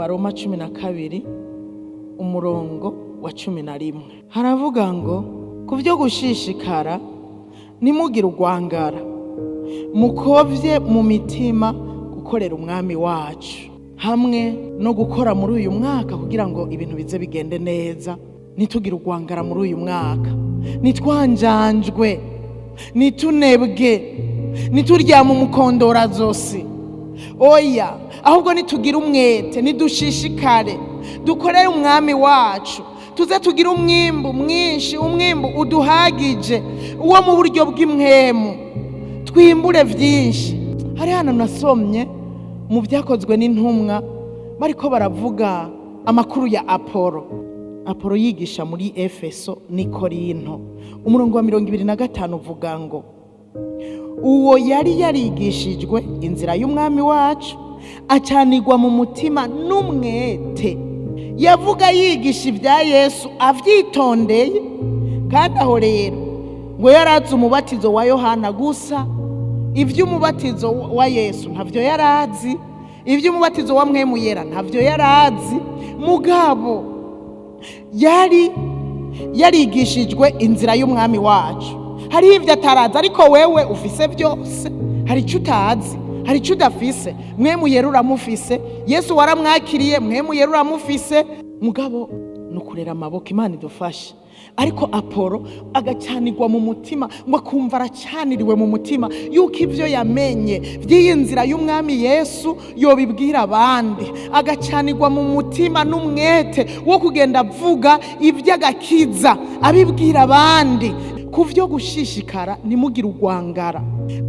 Baroma 12 umurongo wa 11, haravuga ngo: "Ku byo gushishikara ntimugire urwangara, mukovye mu mitima gukorera Umwami wacu." Hamwe no gukora muri uyu mwaka kugira ngo ibintu bize bigende neza, ntitugire urwangara muri uyu mwaka, ntitwanjanjwe, ntitunebwe, ntituryame umukondorazosi. Oya, ahubwo nitugire umwete, nidushishikare dukorere Umwami wacu, tuze tugire umwimbu mwinshi, umwimbu uduhagije, uwo mu buryo bw'impwemu, twimbure byinshi. Hari hano nasomye mu Byakozwe n'Intumwa, bariko baravuga amakuru ya Apolo. Apolo yigisha muri Efeso n'i Korinto. Umurongo wa 25 uvuga ngo: "Uwo yari yarigishijwe inzira y'Umwami wacu, acanirwa mu mutima n'umwete, yavuga yigisha ibya Yesu abyitondeye." Kandi aho rero ngo yarazi umubatizo wa Yohana gusa, iby'umubatizo wa Yesu ntabyo yarazi, iby'umubatizo wa Mpwemu Yera ntabyo yarazi. Mugabo yari yarigishijwe inzira y'Umwami wacu. Hariho ibyo atarazi, ariko wewe ufise byose. Hari icyo utazi? Hari icyo udafise? Mpwemu Yera uramufise, Yesu waramwakiriye, Mpwemu Yera uramufise, mugabo ni ukurera amaboko. Imana idufashe. Ariko Apolo agacanirwa mu mutima, ngo akumva aracaniriwe mu mutima yuko ibyo yamenye by'iyi nzira y'Umwami Yesu yobibwira abandi, agacanirwa mu mutima n'umwete wo kugenda avuga iby'agakiza, abibwira abandi. Ku byo gushishikara ntimugire urwangara,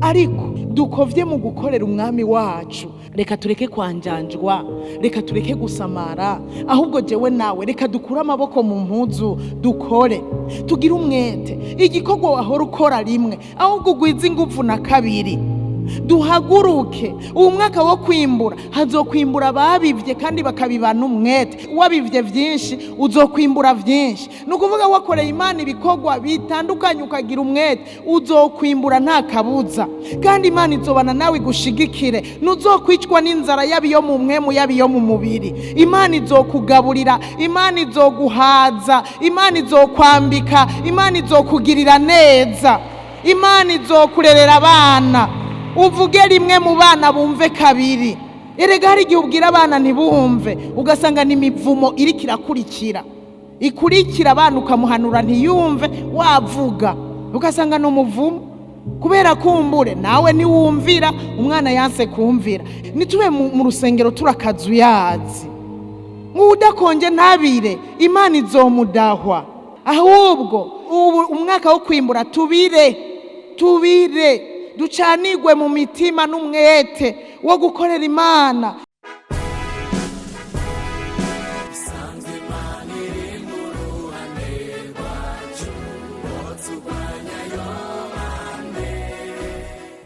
ariko dukovye mu gukorera Umwami wacu. Reka tureke kwanjanjwa, reka tureke gusamara, ahubwo jewe nawe reka dukure amaboko mu mpuzu, dukore, tugire umwete. Igikorwa wahora ukora rimwe, ahubwo ugwize ingufu na kabiri. Duhaguruke. Uwo mwaka wo kwimbura, hazokwimbura ababivye kandi bakabibana umwete. Wabivye vyinshi, uzokwimbura vyinshi. Ni ukuvuga wakoreye Imana ibikorwa bitandukanye, ukagira umwete, uzokwimbura nta kabuza, kandi Imana izobana nawe igushigikire. Ntuzokwicwa n'inzara, yaba iyo mu mpwemu, yaba iyo mu mubiri. Imana izokugaburira, Imana izoguhaza, Imana izokwambika, Imana izokugirira neza, Imana izokurerera abana. Uvuge rimwe mu bana bumve kabiri. Erega hari igihe ubwira abana ntibumve, ugasanga ni imivumo iriko irakurikira, ikurikira abana. Ukamuhanura ntiyumve, wavuga ugasanga ni umuvumo, kubera kumbure nawe ntiwumvira, umwana yanse kumvira. Ntitube mu rusengero turakazuyazi. Nk'udakonje ntabire, Imana izomudahwa. Ahubwo ubu umwaka wo kwimbura, tubire, tubire, ducanirwe mu mitima n'umwete wo gukorera Imana.